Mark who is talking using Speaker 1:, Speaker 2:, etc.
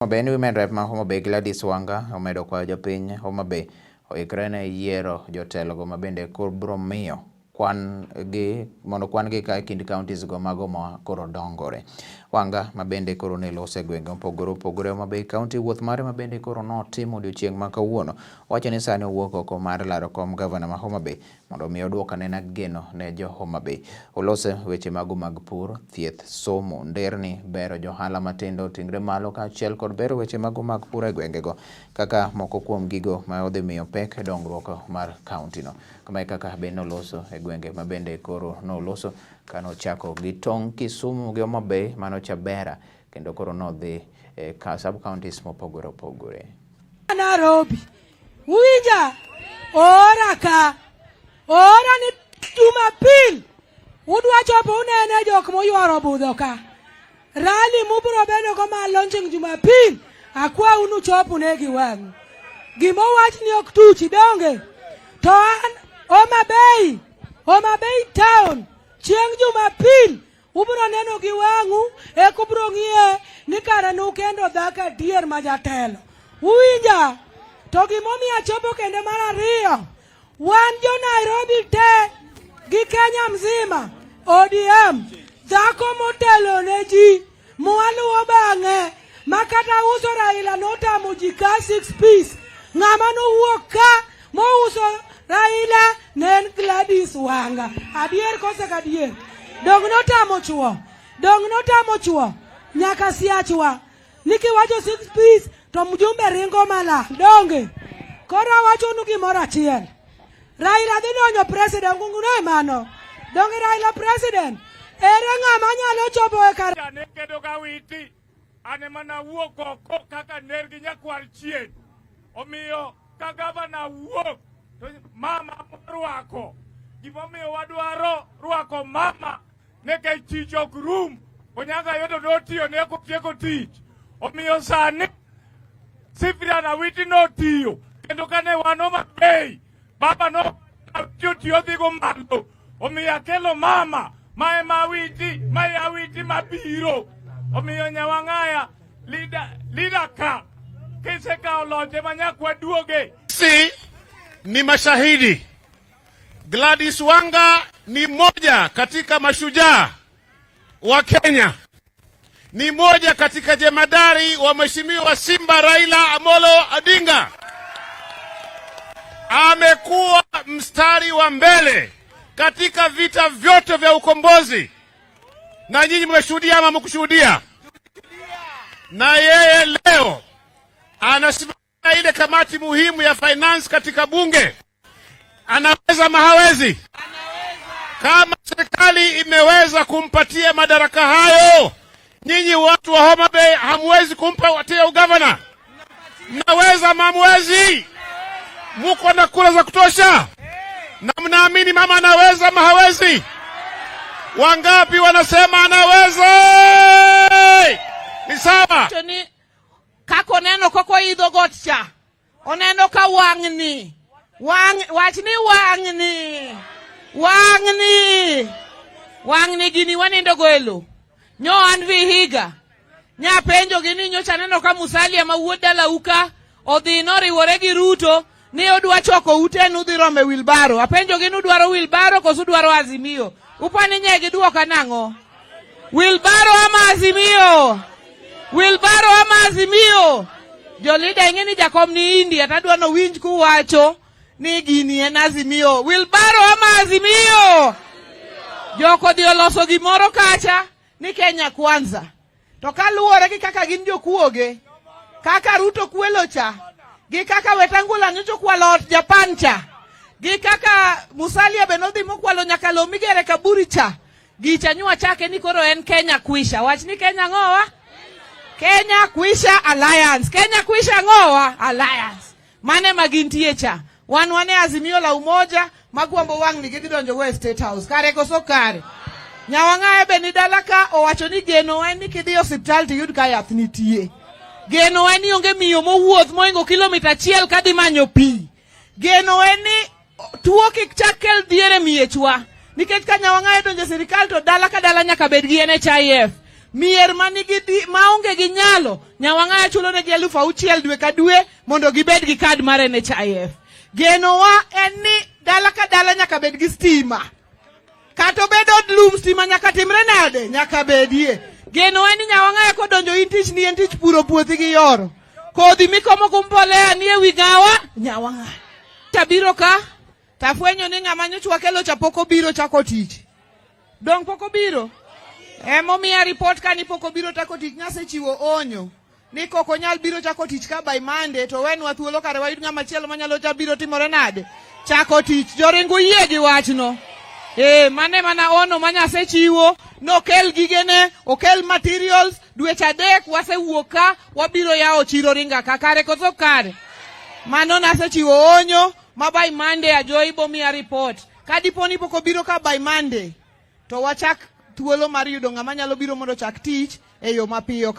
Speaker 1: Homa Bay en Women Rep ma Homa Bay Gladys Wanga omedo kwayo jopiny Homa Bay oikre ne yiero jotelogo ma bende koro biro miyo kwan gi mondo kwan gi ka e kind counties go mago ma koro dongore. Wanga ma bende koro ne lose e gwenge mopogore opogore Homa Bay County wuoth mare ma bende koro notimo odiochieng' ma kawuono wacho ni sani owuok oko mar laro kom gavana ma Homa Bay mondo omi oduok anena geno ne jo Homa Bay. Olose weche mago mag pur, thieth, somo, nderni, bero johala matindo tingre malo kaachiel kod bero weche mago mag pur e gwengego kaka moko kuom gigo ma odhi miyo pek e dongruok mar kaunti no. Kama e kaka be noloso e gwenge ma bende koro noloso kanochako gi tong' Kisumu gi Homa Bay mano Chabera kendo koro nodhi e sub counties mopogore opogore.
Speaker 2: Nairobi. Uwinja? Ora ka. Ora ni Jumapil. Udwa chopo unene jok moyworo budho ka. Rally mubro bedo go ma launching Jumapil. Akwa unu chop une gi wang'u. Gima owach ni ok tuchi donge. To an Homa Bay, Homa Bay town, chieng' Jumapil Ubiro neno gi wang'u, eka ubiro ng'iye ni kare nukendo dhako adier ma jatelo. Uwinja? To gimomiyo achopo kendo mar ariyo, wan jo Nairobi te gi Kenya mzima, ODM, dhako motelo ne ji, mwaluwo bang'e, ma kata uso Raila notamo ji ka six piece. Ng'ama nowuok ka mouso Raila ne en Gladys Wanga. Adier kose kadier? Dong notamo chuo. Dong notamo chuo. Nyaka siachwa. Nikiwacho six piece to mjumbe ringo mala. Donge. Koro awachonu gimoro achiel. Raila dhi donjo president kunguno mano. Donge Raila president. Ere ng'ama nyalo chopo e kar
Speaker 3: Ne kedo ga witi an ema nawuok oko kaka ner gi nyakwar chien. Omiyo ka gavana wuok to mama rwako. Gimomiyo wadwaro rwako mama nikech tich ok rum. Onyango Ayudo notiyo ne ok otieko tich. Omiyo sani Cyprian Awiti notiyo kendo kane wan Homa Bay baba no tiyo dhigo malo. Omiyo akelo mama ma ema Awiti ma e Awiti mabiro. Omiyo Nyawang'aya leader, leader ka kisekawo loch ema nyaka waduoge.
Speaker 4: Sisi ni mashahidi. Gladys Wanga ni moja katika mashujaa wa Kenya, ni moja katika jemadari wa Mheshimiwa Simba Raila Amolo Odinga. Amekuwa mstari wa mbele katika vita vyote vya ukombozi, na nyinyi mmeshuhudia ama mkushuhudia? Na yeye leo anasimamia ile kamati muhimu ya finance katika bunge. Anaweza ama hawezi? Kama serikali imeweza kumpatia madaraka hayo, nyinyi watu wa Homa Bay hamwezi kumpatia ugavana? Mnaweza ama hamwezi? Muko na kura za kutosha? Na mnaamini mama anaweza ama hawezi? Wangapi wanasema anaweza? Ni sawa.
Speaker 5: To ni kaka oneno kaka oidho got cha oneno ka wang'ni wang' wach ni wang'ni wang'ni wang'ni gini wanindo go e lo nyo an Vihiga nyapenjo gi ni nyocha aneno ka Musalia ma wuod dalau ka odhi noriwore gi Ruto ni odwa choko ute nudhi rome wheelbarrow. Apenjo gi nudwaro wheelbarrow koso udwaro Azimio? Upani nye gidwoka nang'o? Wheelbarrow ama Azimio? Wheelbarrow ama Azimio? Jolida ing'e ni jakom ni India tadwa nowinj kuwacho ni gini en Azimio. Wheelbarrow ama Azimio? Joko odhi oloso gimoro kacha ni Kenya Kwanza. To kaluwore gi kaka gin jokuoge, kaka Ruto kwelo cha, gi kaka Wetangula nyocha okwalo ot Japan cha, gi kaka Musalia be nodhi mokwalo nyaka lowo migere kaburi cha, gicha nywa chake ni koro en Kenya Kwisha. Wach ni Kenya ng'owa? Kenya Kwisha Alliance. Kenya Kwisha ng'owa? Alliance. Mane ma gintie cha. Wan wane Azimio la Umoja magwambo wang' ni gidhi donjo go e State House. Kare koso kare? Nyawang'aye be ni dala ka owacho ni geno en ni kidhi e osiptal tiyud ka yath nitie. Geno en ni onge miyo mowuoth mohingo kilomita achiel kadhi manyo pi. Geno en ni tuo kik chak kel dhier e miechwa. Nikech ka Nyawang'aye donjo e sirikal to dala ka dala nyaka bed gi NHIF. Mier manigi di, maonge gi nyalo, Nyawang'aya chulo negi 6,000 dwe ka dwe mondo gibed gi kad mar NHIF. Genowa en ni dala ka dala nyaka bed gi stima. Kata obed od lum, stima nyaka timre nade? Nyaka bedie. Genowa en ni Nyawang'aya kodonjo in tich ni en tich puro puothi gi yoro. Kodhi mikomo gi mbolea ni ewi ng'awa? Nyawang'aya. Tabiro ka, tafwenyo ni ng'ama nyocha wakelo cha pok obiro chako tich. Dong pok obiro? Emomiya report ka ni pok obiro chako tich, nasechiwo onyo ni kok onyal biro chako tich ka by Monday to wenwa thuolo kare wayud ng'ama chielo manyalo cha biro timore nade chako tich. Joringo yie gi wachno. Mane mana ono ma nyasechiwo nokel gigene, okel materials, dweche 3 wasewuok ka wabiro yawo chiro Ringa ka kare koso kare. Mano nasechiwo onyo ma by Monday Ajoyi bomiya report. Ka dipo ni pok obiro ka by Monday to wachak thuolo mar yudo ng'ama nyalo biro mondo ochak tich e yo mapiyo.